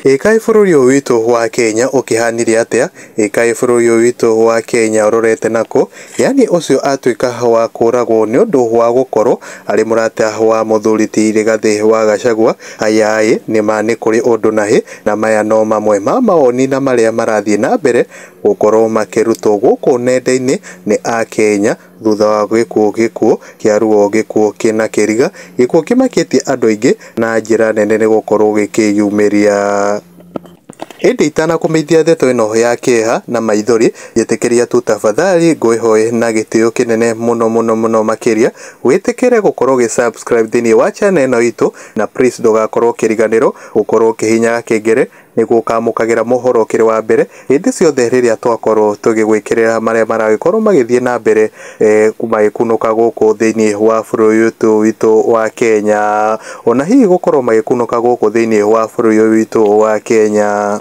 Ĩkaĩ bũrũri ũyũ witũ wa Kenya ũkĩhanire atĩa? Ĩkaĩ bũrũri ũyũ witũ wa Kenya ũrorete nakũ? Yani ũcio atuĩka wa kũragwo nĩ ũndũ wa gũkorwo arĩ mũrata wa mũthuri ti Rigathĩ wa Gachagua. Ayaĩ nĩma nĩ kũrĩ ũndũ nahi, na maya no mamwe ma mawoni na marĩa marathiĩ na mbere gũkorwo makĩrutwo gũkũ nenda-inĩ nĩ akenya thutha wa gĩkuũ kĩa ruo, gĩkuũ kĩna kĩriga, gĩkuũ kĩmakĩtie andũ aingĩ na njĩra nene nĩ gũkorwo gĩkĩyumĩria. Ĩndĩ itanakũmeithia ndeto ĩno ya kĩeha na maithori, njĩtĩkĩria tu tafadhali ngwĩhoe na gĩtĩo kĩnene mũno mũno mũno makĩria wĩtĩkĩre gũkorwo ũgĩ subscribe thĩinĩ wa channel ĩno itũ, na please ndũgakorwo ũkĩriganĩrwo gũkorwo ũkĩhihinya gakengere nĩguo ũkamũkagĩra mohoro ũkĩrĩ wa mbere hĩndĩ ciothe rĩrĩa twakorwo tũgĩgwĩkĩrĩra marĩa maragĩkorwo magĩthiĩ na mbere magĩkunũka gũkũ thĩinĩ wa bũrũri ũyũ witũ wa Kenya, ona hihi gũkorwo magĩkunũka gũkũ thĩinĩ wa bũrũri ũyũ witũ wa Kenya.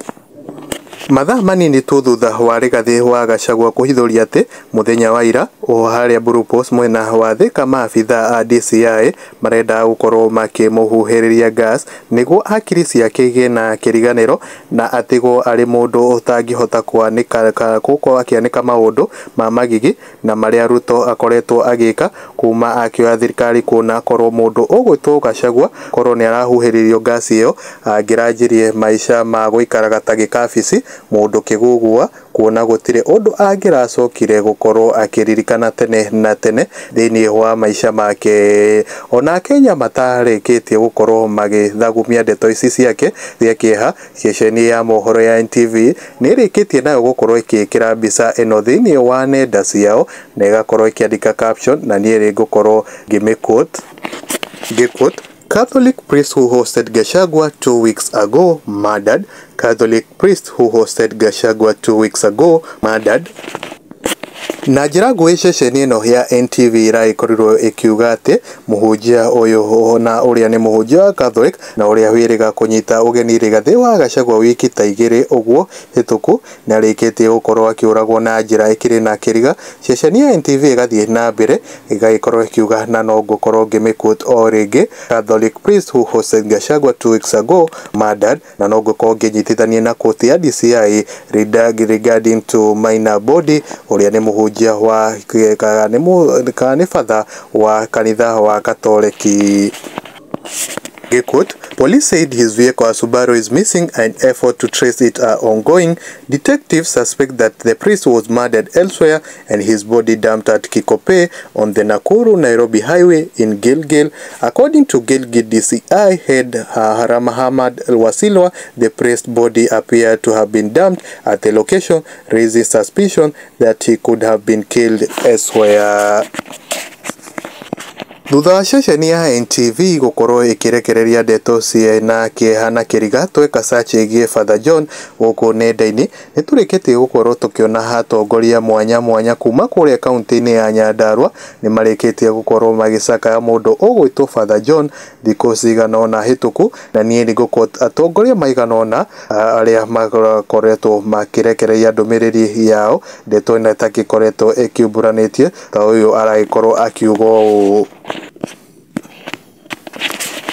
Mathaa manini tu thutha wa Rigathĩ wa Gachagua kũhithũria atĩ mũthenya wa ira o harĩa Blue Post mwena wa Thika maabithaa a DCI marendaga gũkorwo makĩmũhuhĩrĩria gas nĩguo hakiri ciake igĩe na kĩriganĩro na atigwo arĩ mũndũ ũtangĩhota kwanĩka gũkorwo akĩanĩka maũndũ ma magigi na marĩa Ruto akoretwo agĩka kuma akĩoya thirikari, kuona korwo mũndũ ũgwĩtwo Gachagua korwo nĩ arahuhĩrĩrio gas ĩyo angĩranjirie maica ma gũikaraga ta gĩkabici mũndũ kĩgugua, kuona gũtirĩ ũndũ angĩracokire gũkorwo akĩririkana tene na tene thĩinĩ wa maica make. Ona Kenya matarĩkĩtie gũkorwo magĩthagumia ndeto ici ciake cia kĩeha, ceceni ya mohoro ya NTV nĩ ĩrĩkĩtie nayo gũkorwo ĩgĩkĩra mbica ĩno thĩinĩ wa nenda ciao na ĩgakorwo ĩkĩandĩka caption, na niĩ rĩ ngũkorwo ngĩmĩquote ngĩquote "Catholic priest who hosted Gachagua 2 weeks ago murdered. Catholic priest who hosted Gachagua 2 weeks ago murdered." Na njĩra nguhĩ ceceni ĩno ya NTV ĩragĩkorirwo ĩkiuga atĩ mũhunjia ũyũ na ũrĩa nĩ mũhunjia wa Catholic na ũrĩa wĩrĩga kũnyita ũgeni Rigathĩ wa Gachagua wiki ta igĩrĩ ũguo hĩtũku nĩ arĩkĩtie gũkorwo akĩũragwo na njĩra ĩkĩrĩ na kĩriga. Ceceni ya NTV ĩgathiĩ na mbere ĩgagĩkorwo ĩkiuga, na no ngũkorwo ngĩmĩquote o rĩngĩ, "Catholic priest who hosted Gachagua 2 weeks ago murdered", na no ngũkorwo ngĩnyitithania na quote ya DCI regarding to Maina Bodi ũrĩa nĩ mũhunjia wa kana nĩ batha wa kanitha wa Katoleki. Quote, "Police said his vehicle, a Subaru, is missing and effort to trace it are ongoing. Detectives suspect that the priest was murdered elsewhere and his body dumped at Kikopey on the Nakuru-Nairobi highway in Gilgil. According to Gilgil DCI head Haramahamad Wasilwa, the priest's body appeared to have been dumped at the location, raising suspicion that he could have been killed elsewhere." Thutha wa ceceni ya NTV gũkorwo ĩkĩrekereria ndeto ciĩna kĩeha na kĩriga, tweka search ĩgiĩ Father John gũkũ nenda-inĩ nĩ tũrĩkĩtie gũkorwo tũkĩona atongoria mwanya mwanya kuma kũrĩa kaunti-inĩ ya Nyandarua nĩ marĩkĩtie gũkorwo magĩcakaya mũndũ ũgwĩtwo Father John thikũ cigana ũna hĩtũku, na niĩ nĩ ngũquote atongoria maigana ũna arĩa makoretwo makĩrekereria ndũmĩrĩri yao ndeto ĩno ĩtagĩkoretwo ĩkiumbũranĩtie ta ũyũ aragĩkorwo akiuga ũũ.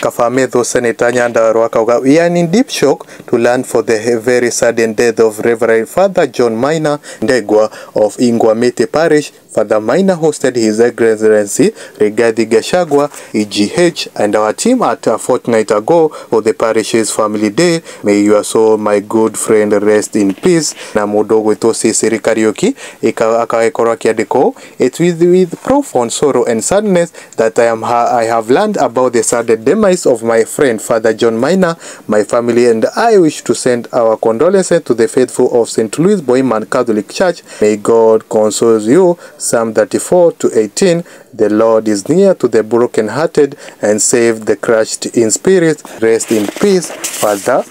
Kabametho Senator Nyandarua akauga, "We are in deep shock to learn for the very sudden death of Reverend Father John Maina Ndegwa of Ingwamiti Parish. Father Maina hosted His Excellency Rigathi Gachagua, EGH, and our team at a fortnight ago for the parish's family day. May your soul, my good friend, rest in peace." Na mũndũ ũgwĩtwo Cecily Kariuki akagĩkorwo akĩandĩkwo, "It's with profound sorrow and sadness that I have learned about the sudden demise of my friend Father John Maina. My family and I wish to send our condolences to the faithful of St. Louis Boyman Catholic Church. May God console you. Psalm 34 to 18. The Lord is near to the brokenhearted and save the crushed in spirit. Rest in peace, Father."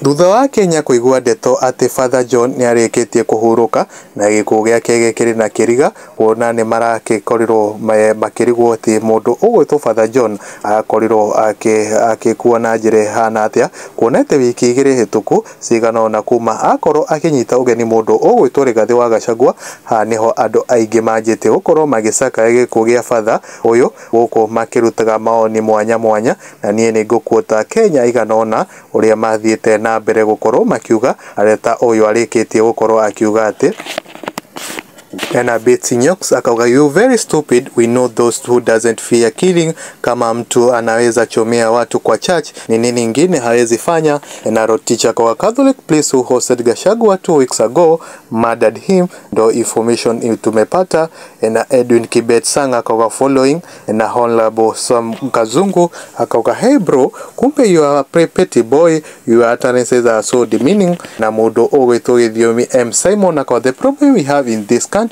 Thutha wa Kenya kũigua ndeto atĩ Father John nĩ arĩkĩtie kũhurũka na gĩkuũ gĩake gĩkĩrĩ na kĩriga, kuona nĩ marakĩkorirwo makĩrigwo atĩ mũndũ ũgwĩtwo Father John akorirwo akĩkua na njĩra ĩhana atĩa, kuona atĩ wiki igĩrĩ hĩtũku cigana ũna kuma akorwo akĩnyita ũgeni mũndũ ũgwĩtwo Rigathĩ wa Gachagua, haha nĩho andũ aingĩ manjĩtie gũkorwo magĩcakaya gĩkuũ gĩa Father ũyũ gũkũ makĩrutaga maoni mwanya mwanya, na niĩ nĩ ngũquote Kenya igana ũna ũrĩa mathiĩte na na mbere gũkorwo makiuga arĩa ta ũyũ arĩkĩtie gũkorwo akiuga atĩ na Betsy Nyox akauga you very stupid, we know those who doesn't fear killing. Kama mtu anaweza chomea watu kwa church, ni nini ingine hawezi fanya? Na Roticha kwa Catholic place who hosted Gachagua 2 weeks ago murdered him, ndo information tumepata. Na Edwin Kibet Sang akauga following. Na Honorable Sam Kazungu akauga hey bro, kumbe you are a petty boy, your utterances are so demeaning. Na mundu ugwitwo Githiomi M Simon akauga the problem we have in this country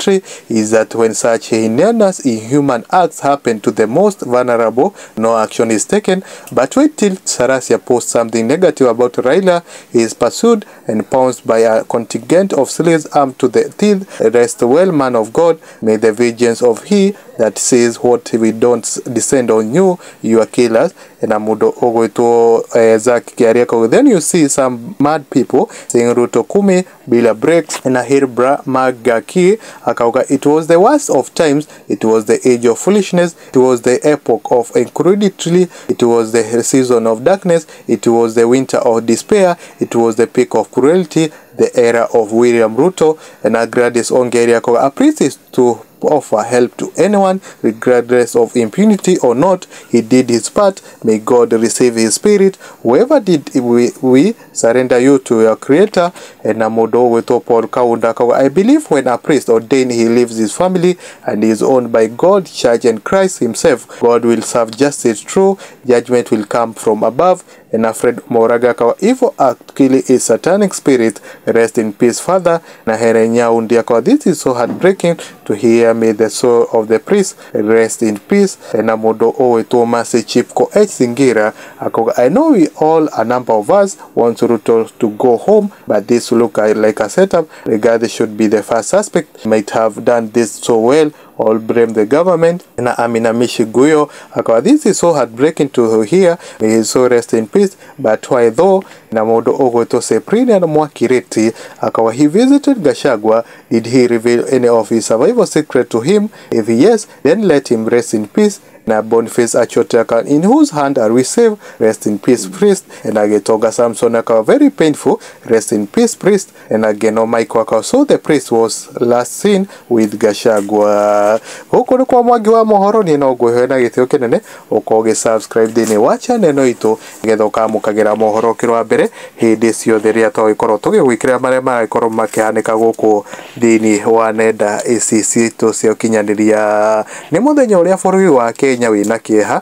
is that when such heinous inhuman acts happen to the most vulnerable, no action is taken. But wait till Sarasia posts something negative about Raila, he is pursued and pounced by a contingent of slaves armed to the teeth. Rest well, man of God. May the vengeance of he that says what we don't descend on you, you are killers. Na mundu ugwitwo Zack Kiaria, then you see some mad people saying Ruto kumi bila breaks. Na Hirbra Magaki akauga it was the worst of times, it was the age of foolishness, it was the epoch of incredulity, it was the season of darkness, it was the winter of despair, it was the peak of cruelty, the era of William Ruto. And Gladys Ongeria akauga a priest is to offer help to anyone regardless of impunity or not. He did his part, may God receive his spirit. Whoever did, we surrender you to your creator. And mundu ugwitwo Paul Kaunda akauga I believe when a priest ordained, he leaves his family and is owned by God, church and Christ himself. God will serve justice true, judgment will come from above. And Alfred Moraga akauga evil act killing is satanic spirit, rest in peace father. Na Helen Nyaundi akauga this is so heartbreaking to hear, may the soul of the priest rest in peace. Na mundu ugwitwo Mercy Chipko H Singira akauga I know we all, a number of us, want Ruto to go home, but this look like a setup. Regardless should be the first suspect, might have done this so well, all blame the government. Na Amina Mishiguyo akawa this is so heartbreaking to hear, may his soul rest in peace, but why though? Na mundu ugwitwo Cyprian Mwakireti akawa he visited Gachagua, did he reveal any of his survival secret to him? If yes, then let him rest in peace. Na Boniface Achote akawa in whose hand are we safe? Rest in peace priest. And Agetoga Samson akawa very painful, rest in peace priest. And Ageno Michael akawa so the priest was last seen with Gachagua. Huku ni kwa Mwangi wa Mohoro, ni no ngwĩhoe na gĩtĩo kĩnene ũkorwo ũgĩ subscribe thĩinĩ wa channel ĩno itũ nĩgetha ũkamũkagĩra mohoro ũkĩrĩ wa mbere hĩndĩ ciothe rĩrĩa twagĩkorwo tũgĩgwĩkĩra marĩa maragĩkorwo makĩhanĩka gũkũ thĩinĩ wa nenda ici citũ cia ũkinyanĩria. Nĩ mũthenya ũrĩa bũrũri wa Kenya wĩna kĩeha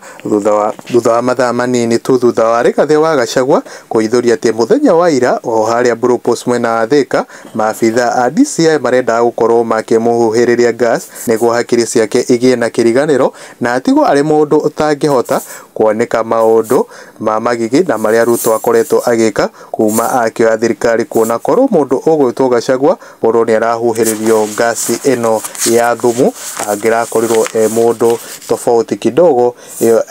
thutha wa mathaa manini tu thutha wa Rigathĩ wa Gachagua kũhithũria atĩ mũthenya wa ira o harĩa Blue Post mwena wa Thika, maabitha a DCI marendaga gũkorwo makĩmũhuhĩrĩria gas nĩguo hakiri ciake igĩe na kĩriganĩro na atigwo arĩ mũndũ ũtangĩhota kwanĩka maũndũ ma magigi na marĩa Ruto akoretwo agĩka kuma akĩoya thirikari, kuona korwo mũndũ ũgwĩtwo Gachagua korwo nĩ arahuhĩrĩrio ngasi ĩno ya thumu angĩrakorirwo e mũndũ tofauti kidogo,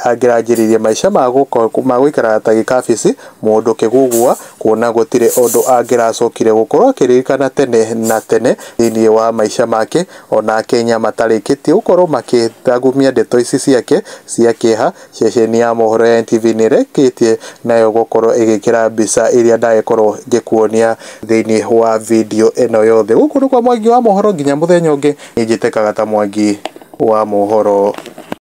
angĩranjĩrĩirie maica ma gũikara ta gĩkabici mũndũ kĩgugua, kuona gũtirĩ ũndũ angĩracokire gũkorwo akĩririkana tene na tene thĩinĩ wa maica make. Ona Kenya matarĩkĩtie gũkorwo makĩthagumia ndeto ici ciake cia kĩeha, ceceni ya mohoro ya NTV nĩĩrekĩtie nayo gũkorwo ĩgĩkĩra mbica ĩrĩa ndagĩkorwo ngĩkuonia thĩinĩ wa video ĩno yothe. Gũkũ nĩ kwa Mwangi wa Mohoro, nginya mũthenya ũngĩ, niĩ njĩtĩkaga ta Mwangi wa Mohoro.